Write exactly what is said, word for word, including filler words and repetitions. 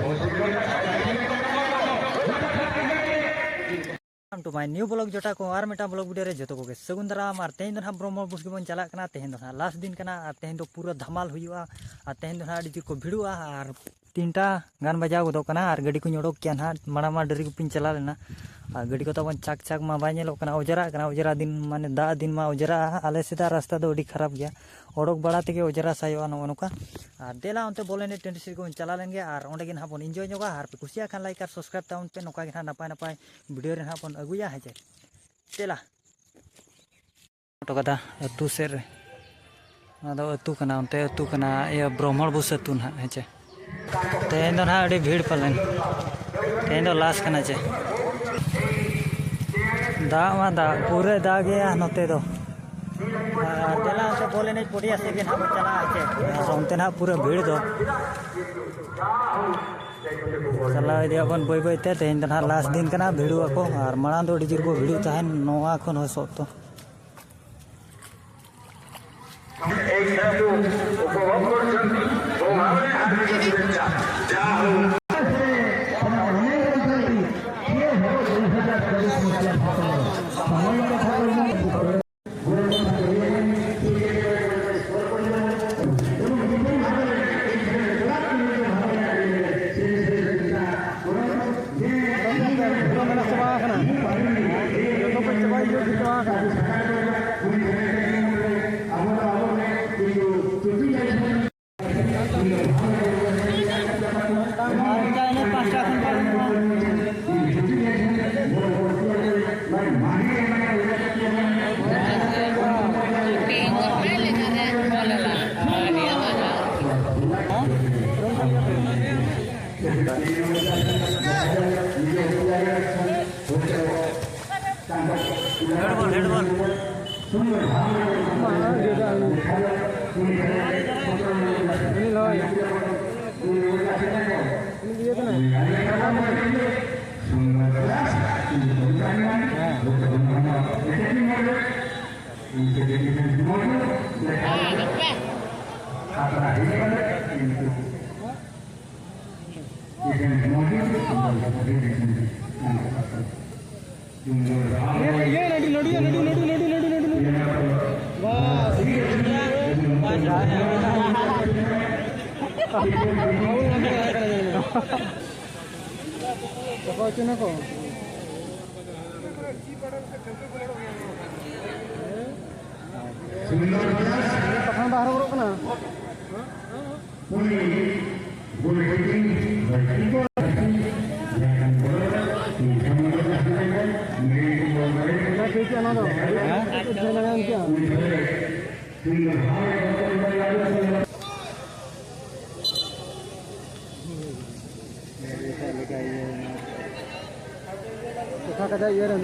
Welcome to my new vlog ᱡᱚᱴᱟ ᱠᱚ, ᱟᱨ ᱢᱤᱫᱴᱟᱝ vlog video ᱨᱮ ᱡᱚᱛᱚ ᱠᱚᱜᱮ ᱥᱟᱹᱜᱩᱱ ᱫᱟᱨᱟᱢ᱾ ᱟᱨ ᱛᱮᱦᱮᱧ ᱫᱚ ᱱᱟᱦᱟᱜ ᱵᱨᱚᱦᱢᱚ ᱵᱩᱨᱩ ᱜᱮᱵᱚᱱ ᱪᱟᱞᱟᱜ ᱠᱟᱱᱟ᱾ ᱛᱮᱦᱮᱧ ᱫᱚ ᱱᱟᱦᱟᱜ last ᱫᱤᱱ ᱠᱟᱱᱟ, ᱟᱨ ᱛᱮᱦᱮᱧ ᱫᱚ ᱯᱩᱨᱟᱹ ᱫᱷᱟᱢᱟᱞ ᱦᱩᱭᱩᱜᱼᱟ᱾ ᱟᱨ ᱛᱮᱦᱮᱧ ᱫᱚ ᱱᱟᱦᱟᱜ ᱟᱹᱰᱤ ᱡᱳᱨ ᱠᱚ ᱵᱷᱤᱲᱚᱜᱼᱟ᱾ ᱟᱨ ᱛᱤᱱᱴᱟ ᱜᱟᱱ ᱵᱟᱡᱟᱣ ᱜᱚᱫᱚᱜ ᱠᱟᱱᱟ, ᱟᱨ ᱜᱟᱹᱰᱤ ᱠᱚᱧ ᱚᱰᱚᱠ ᱠᱮᱭᱟ ᱱᱟᱦᱟᱜ, ᱢᱟᱲᱟᱝ ᱢᱟ ᱰᱮᱨᱤ ᱜᱮᱯᱮᱧ ᱪᱟᱞᱟᱣ ᱞᱮᱱᱟ᱾ ᱟᱨ ᱜᱟᱹᱰᱤ ᱠᱚ ᱛᱟᱵᱚᱱ ᱪᱟᱠ ᱪᱟᱠ ᱢᱟ ᱵᱟᱭ ᱧᱮᱞᱚᱜ ᱠᱟᱱᱟ, ᱚᱡᱽᱨᱟᱜ ᱠᱟᱱᱟ᱾ ᱚᱡᱽᱨᱟ ᱫᱤᱱ ᱢᱟᱱᱮ ᱫᱟᱜ ᱫᱤᱱ ᱢᱟ ᱚᱡᱽᱨᱟᱜᱼᱟ᱾ ᱟᱞᱮ ᱥᱮᱫᱟᱜ ᱨᱟᱥᱛᱟ ᱫᱚ ᱟᱹᱰᱤ ᱠᱷᱟᱨᱟᱯ ᱜᱮᱭᱟ, ᱚᱰᱚᱠ ᱵᱟᱲᱟ ᱛᱮᱜᱮ ᱚᱡᱽᱨᱟ ᱥᱟᱭᱚᱜᱼᱟ ᱱᱚᱜᱼᱚ ᱱᱚᱝᱠᱟ᱾ ᱟᱨ ᱫᱮᱞᱟ ᱚᱱᱛᱮ ᱵᱚᱞ ᱮᱱᱮᱡ ᱴᱟᱺᱰᱤ ᱥᱮᱫ ᱜᱮᱵᱚᱱ ᱪᱟᱞᱟᱣ ᱞᱮᱱ ᱜᱮ, ᱟᱨ ᱚᱸᱰᱮ ᱜᱮ ᱱᱟᱦᱟᱜ ᱵᱚᱱ enjoy ᱧᱚᱜᱟ᱾ ᱟᱨ ᱯᱮ ᱠᱩᱥᱤᱭᱟᱜ ᱠᱷᱟᱱ like ᱟᱨ subscribe ᱛᱟᱵᱚᱱ ᱯᱮ, ᱱᱚᱝᱠᱟ ᱜᱮ ᱱᱟᱦᱟᱜ ᱱᱟᱯᱟᱭ ᱱᱟᱯᱟᱭ video ᱨᱮ ᱱᱟᱦᱟᱜ ᱵᱚᱱ ᱟᱹᱜᱩᱭᱟ, ᱦᱮᱸ ᱪᱮ? ᱫᱮᱞᱟ᱾ ᱦᱚᱴᱚ ᱠᱟᱫᱟ ᱟᱹᱛᱩ ᱥᱮᱫ ᱨᱮ᱾ ᱱᱚᱣᱟ ᱫᱚ ᱟᱹᱛᱩ ᱠᱟᱱᱟ, ᱚᱱᱛᱮ ᱟᱹᱛᱩ ᱠᱟᱱᱟ, ᱤᱭᱟᱹ, ᱵᱨᱚᱦᱢᱚᱲ ᱵᱩᱥ ᱟᱹᱛᱩ ᱱᱟᱦᱟᱜ, ᱦᱮᱸ ᱪᱮ? ᱛᱮᱦᱮᱧ ᱫᱚ ᱱᱟᱦᱟᱜ ᱟᱹᱰᱤ ᱵᱷᱤᱲ ᱯᱟᱞᱮᱱ᱾ ᱛᱮᱦᱮᱧ ᱫᱚ last ᱠᱟᱱᱟ ᱪᱮ? ᱫᱟᱜ ᱢᱟ ᱫᱟᱜ, ᱯᱩᱨᱟᱹ ᱫᱟᱜᱮᱜᱼᱟ ᱱᱚᱛᱮ ᱫᱚ᱾ ᱟᱨ ᱫᱮᱞᱟ ᱚᱱᱛᱮ ᱵᱚᱞ ᱮᱱᱮᱡ ᱯᱚᱰᱤᱭᱟ ᱥᱮᱫ ᱜᱮ ᱱᱟᱦᱟᱜ ᱵᱚᱱ ᱪᱟᱞᱟᱜᱼᱟ, ᱦᱮᱸ ᱪᱮ? ᱟᱨ ᱚᱱᱛᱮ ᱱᱟᱦᱟᱜ ᱯᱩᱨᱟᱹ ᱵᱷᱤᱲ ᱫᱚ᱾ ᱪᱟᱞᱟᱣ ᱤᱫᱤᱭᱟᱵᱚᱱ ᱵᱟᱹᱭ ᱵᱟᱹᱭ ᱛᱮ᱾ ᱛᱮᱦᱮᱧ ᱫᱚ ᱱᱟᱦᱟᱜ last ᱫᱤᱱ ᱠᱟᱱᱟ, ᱵᱷᱤᱲᱚᱜ ᱟᱠᱚ᱾ ᱟᱨ ᱢᱟᱲᱟᱝ ᱫᱚ ᱟᱹᱰᱤ ᱡᱳᱨ ᱠᱚ ᱵᱷᱤᱲᱚᱜ ᱛᱟᱦᱮᱱ, ᱱᱚᱣᱟ ᱠᱷᱚᱱ ᱦᱚᱸ ᱥᱚᱠᱛᱚ᱾ ᱡᱚᱛᱚ ᱠᱚ ᱪᱟᱵᱟ ᱤᱫᱤ ᱪᱟᱵᱟ ᱟᱠᱟᱱᱟ᱾ ᱟᱨ ᱡᱟ ᱤᱱᱟᱹ ᱯᱟᱸᱪᱴᱟ ᱠᱷᱚᱱ ᱯᱟᱨᱚᱢᱚᱜᱼᱟ᱾ Headphone, headphone. ᱱᱚᱰᱤᱭᱟ, ᱱᱚᱰᱤᱭᱟ, ᱱᱚᱰᱤᱭᱟ, ᱱᱚᱰᱤᱭᱟ, ᱱᱚᱰᱤᱭᱟ᱾ ᱵᱟᱥ᱾ ᱚᱠᱚᱭ ᱪᱚ ᱱᱩᱠᱩ? ᱯᱟᱴᱷᱟᱱ ᱵᱟᱭ ᱦᱚᱨᱚᱵᱚᱨᱚᱜ ᱠᱟᱱᱟ᱾ ᱚᱱᱟ ᱴᱷᱤᱠ ᱜᱮᱭᱟ, ᱚᱱᱟ ᱫᱚ᱾ ᱦᱮᱸ? ᱚᱠᱟ ᱠᱟᱡᱟᱠ ᱤᱭᱟᱹ ᱨᱮ